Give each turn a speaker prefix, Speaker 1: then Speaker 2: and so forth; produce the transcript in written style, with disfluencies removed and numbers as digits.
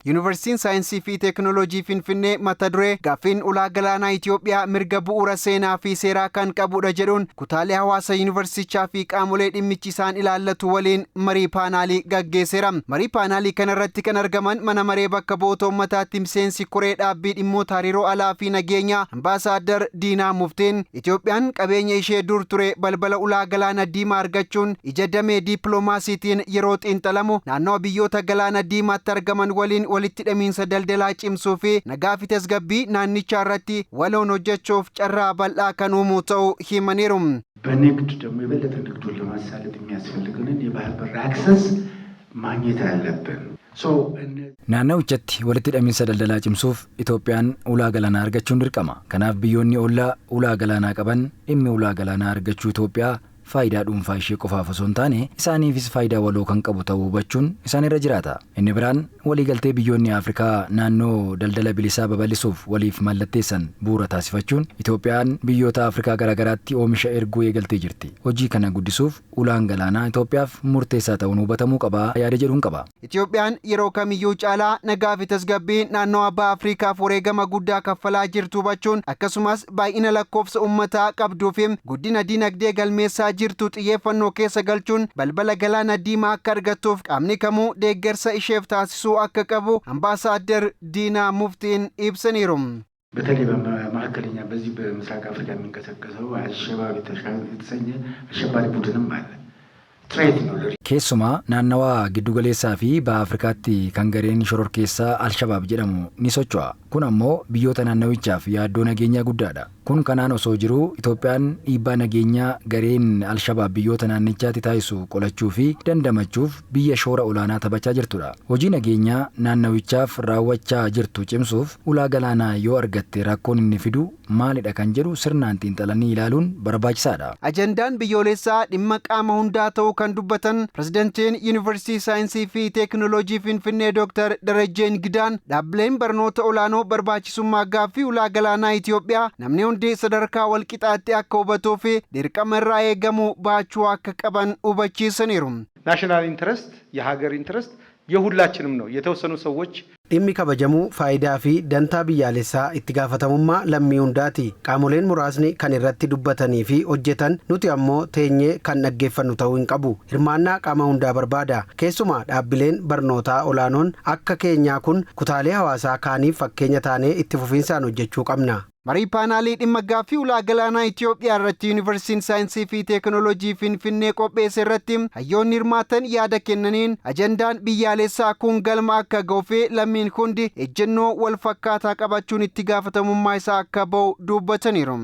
Speaker 1: Yuunivarsiitiin Saayinsii fi Teekinooloojii Finfinnee mata duree "Gaaffiin ulaa galaanaa Itoophiyaa mirga bu'uura seenaa fi seeraa kan qabudha" jedhuun kutaalee hawaasa yuunivarsiitichaa fi qaamolee dhimmichi isaan ilaallatu waliin marii paanaalii gaggeesseera. Marii paanaalii kanarratti kan argaman mana maree bakka bu'oota uummataatti miseensi koree dhaabbii dhimmoota hariiroo alaa fi nageenyaa, Ambaasaaddar Diinaa Muftiin, Itoophiyaan qabeenya ishee dur ture balbala ulaa galaana diimaa argachuun ija damee dippiloomaasiitiin yeroo xiinxalamu naannoo biyyoota galaana diimaatti argaman waliin walitti hidhamiinsa daldalaa cimsuu fi nagaa fi tasgabbii naannichaa irratti waloon hojjechuuf carraa bal'aa kan uumu ta'uu himaniiru.
Speaker 2: በንግድ ደግሞ የበለጠ ንግዱን ለማሳለጥ የሚያስፈልገንን የባህር በር access ማግኘት አለብን።
Speaker 3: Naannawichatti walitti hidhamiinsa daldalaa cimsuuf Itoophiyaan ulaa galaanaa argachuun dirqama. Kanaaf biyyoonni ollaa ulaa galaanaa qaban dhimmi ulaa galaanaa argachuu Itoophiyaa faayidaa dhuunfaa ishee qofaaf osoo hin taane isaaniifis faayidaa waloo kan qabu ta'uu hubachuun isaan irra jiraata. Inni biraan waliigaltee biyyoonni Afrikaa naannoo daldala bilisaa babal'isuuf waliif mallatteessan bu'uura taasifachuun Itoophiyaan biyyoota Afrikaa garaagaraatti oomisha erguu eegaltee jirti. Hojii kana guddisuuf ulaan galaanaa Itoophiyaaf murteessaa ta'uun hubatamuu qaba yaada jedhuun qaba.
Speaker 1: Itoophiyaan yeroo kamiyyuu caalaa nagaa fi tasgabbii naannoo abbaa Afrikaaf wareegama guddaa kaffalaa jirtu hubachuun, akkasumas baay'ina lakkoofsa uummataa qabduu fi guddina dinagdee galmeessaa jirtu xiyyeeffannoo keessa galchuun balbala galaana diimaa akka argattuuf qaamni kamuu deeggarsa isheef taasisuu akka qabu Ambaasaaddar Diinaa Muftiin ibsaniiru.
Speaker 2: በተለይ በመካከለኛ በዚህ በምስራቅ አፍሪካ የሚንቀሳቀሰው አልሸባብ የተሰኘ አሸባሪ ቡድንም አለ። Threat ነው።
Speaker 3: Keessumaa naannawaa giddugaleessaa fi baha Afrikaatti kan gareen shororkeessaa Alshabaab jedhamu ni socho'a. Kun ammoo biyyoota naannawichaaf yaaddoo nageenyaa guddaadha. Kun kanaan osoo jiruu Itoophiyaan dhiibbaa nageenyaa gareen Alshabaab biyyoota naannichaatti taasisu qolachuu fi dandamachuuf biyya shoora olaanaa taphachaa jirtudha. Hojii nageenyaa naannawichaaf raawwachaa jirtu cimsuuf ulaa galaanaa yoo argatte rakkoon inni fidu maalidha kan jedhu sirnaan xiinxalanii ilaaluun barbaachisaadha.
Speaker 1: Ajandaan biyyoolessaa dhimma qaama hundaa ta'uu kan dubbatan pirezidantiin Yuunivarsiitii Saayinsii fi Teekinooloojii Finfinnee, Dooktar Darajjee Ingidaan, dhaabbileen barnoota olaanoo barbaachisummaa gaaffii ulaa galaanaa Itoophiyaa namni hundi sadarkaa walqixaatti akka hubatuu fi dirqama irraa eegamu baachuu akka qaban hubachiisaniiru.
Speaker 4: National interest የሀገር interest የሁላችንም ነው። የተወሰኑ ሰዎች
Speaker 5: Dhimmi kabajamuu faayidaa fi dantaa biyyaalessaa itti gaafatamummaa lammii hundaati. Qaamoleen muraasni kan irratti dubbatanii fi hojjetan, nuti ammoo teenyee kan dhaggeeffannu ta'uu hin qabu. Hirmaannaa qaama hundaa barbaada. Keessumaa dhaabbileen barnootaa olaanoon akka keenyaa kun kutaalee hawaasaa kaaniif fakkeenya taanee itti fufinsaan hojjechuu qabna.
Speaker 1: Marii paanaalii dhimma gaaffii ulaa galaanaa Itoophiyaa irratti Yuunivarsiitiin Saayinsii fi Teekinooloojii Finfinnee qopheesse irratti hayyoonni hirmaatan yaada kennaniin, ajandaan biyyaalessaa kun galma akka ga'uu fi lammiin hundi ejjennoo wal fakkaataa qabachuun itti gaafatamummaa isaa akka ba'u dubbataniiru.